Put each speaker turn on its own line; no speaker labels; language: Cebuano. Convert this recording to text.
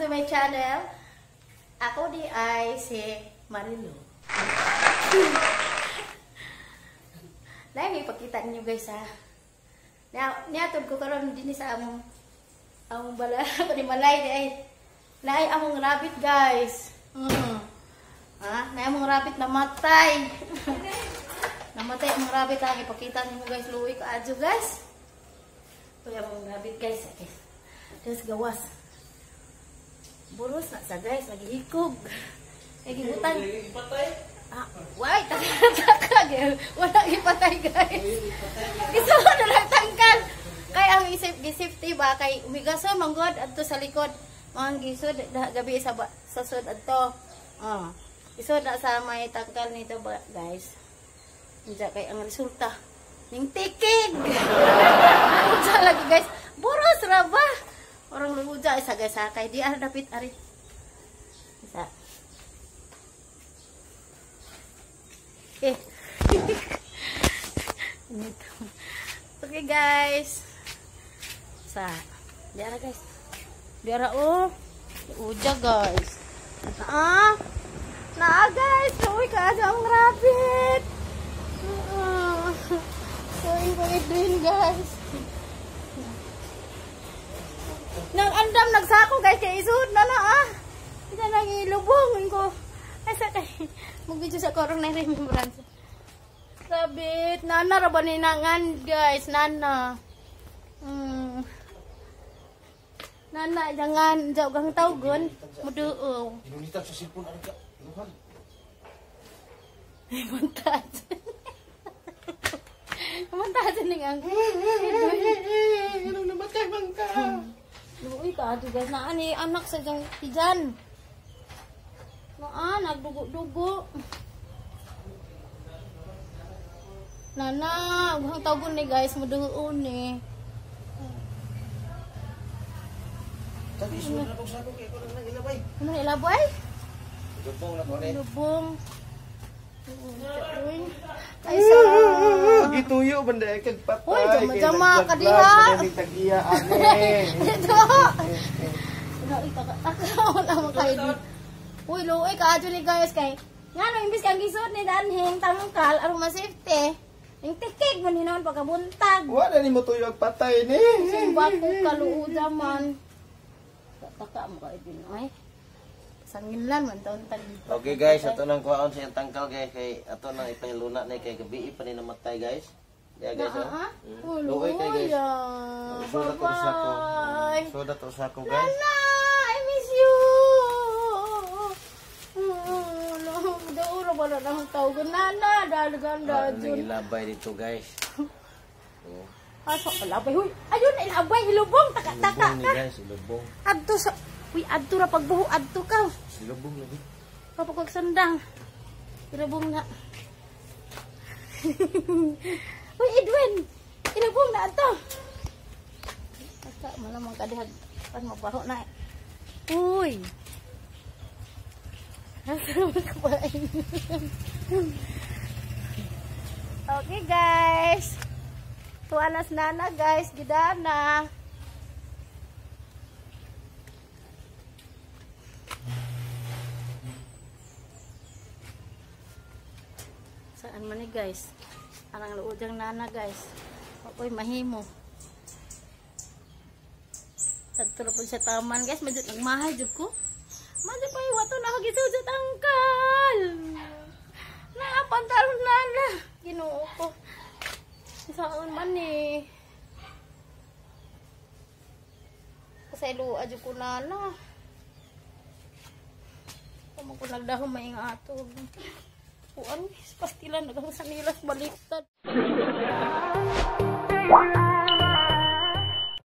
to my channel. Ako di ay si Marilu. Dahil ipakita ninyo guys ha. Niatod ko karon dinhi sa among among bala ni Malay di ay naay among rabbit guys. Ha, naay among rabbit namatay. Namatay among rabbit ha. Ipakita ninyo guys, luoy ka adyo guys. Uy, among rabbit guys. Okay. Just gawas. Buros na sa guys, naghihikog. Nagibutan. Ah, why? Taka-taka. Wala ipatay guys. Gusto ko na lang tangkal. Kay ang isip, safety ba? Kay umigason, manggod, adto sa likod. Mga gisod, gabi sa sud adto. Ah, isod na sa may tangkal nito ba, guys. Diyan kay ang resulta. Ning tikig! Luja lagi guys. Buros ra ba? Orang luja isa guys ha. Kay di ara dapit ari. Isa. Eh. Okay guys. Sa di ara guys. Di ara oh. Uja guys. Ah. Naa guys, uy ka ang rabbit. Sorry ko Edwin guys. Nang andam nagsako guys kay isud na na ah. Isa nang ilubong ko. Asa kay mag-video sa korong na remembrance. Rabbit, nana ra ba ni nangan guys, nana. Nana jangan jauh gang tawgon muduo.
Inunitan sa cellphone ari ka. Luhan.
Montage. Montage ning ang.
Ano namatay man ka?
Luoy ka ato guys, naa ni anak sa jang tijan. Naa nagdugo-dugo. Nana, ang tawgon ni guys, muduon ni.
Tadi sudah na kong sako kay ko nang ilabay.
Ano ilabay?
Lubong na ko ni.
Lubong. Ay sa
Gituyo banda kag patay.
Uy, jama-jama ka diha.
Tagiya ane.
Ito. Uy, wala mo kayo. Uy, luoy ka adyo ni guys kay ngano imbis kang gisod ni danhing tangkal aron ma-safety. Ning tikig man hinon pagkabuntag.
Wala ni mo tuyo ag patay ni.
Sumba ko kaluoda man. Taka mo ka din ay. Sanginlan man taon tag.
Okay guys, ato nang kuhaon sa iyang tangkal guys kay ato nang ipahiluna ni kay gabi pa ni namatay guys. Diya guys.
Oh.
Luoy kay guys. Suda to sa ko. Suda to sa ko guys.
Nana, I miss you. No, dauro ba na ang tawag nana, dalgan dadun.
Ilabay dito guys. Oh.
Aso ilabay huy. Ayun ilabay ilubong taka-taka
ka. Guys, ilubong.
Adto sa uy, adto ra pagbuho adto ka.
Ilubong lagi.
Kapag sandang. Ilubong na. Uy, Edwin. Ilubong na adto. Asa malamang kadihag pan mabaho na. Uy. Asa man ka ba? Okay guys. Tuanas nana guys, gidana. Saan man ni guys? Arang luodang nana guys. Ako'y mahimo. Tadto po sa taman guys, medyo nagmahal jud ko. Medyo pa iwato na ako gisud sa tangkal. Naapantalon nana. Ginoo ko. Saan man ni? Kasi luwa jud ko nana. Kamo ko nagdahom maing atog. Kuan, pastilan nagang sa nilas baliktad.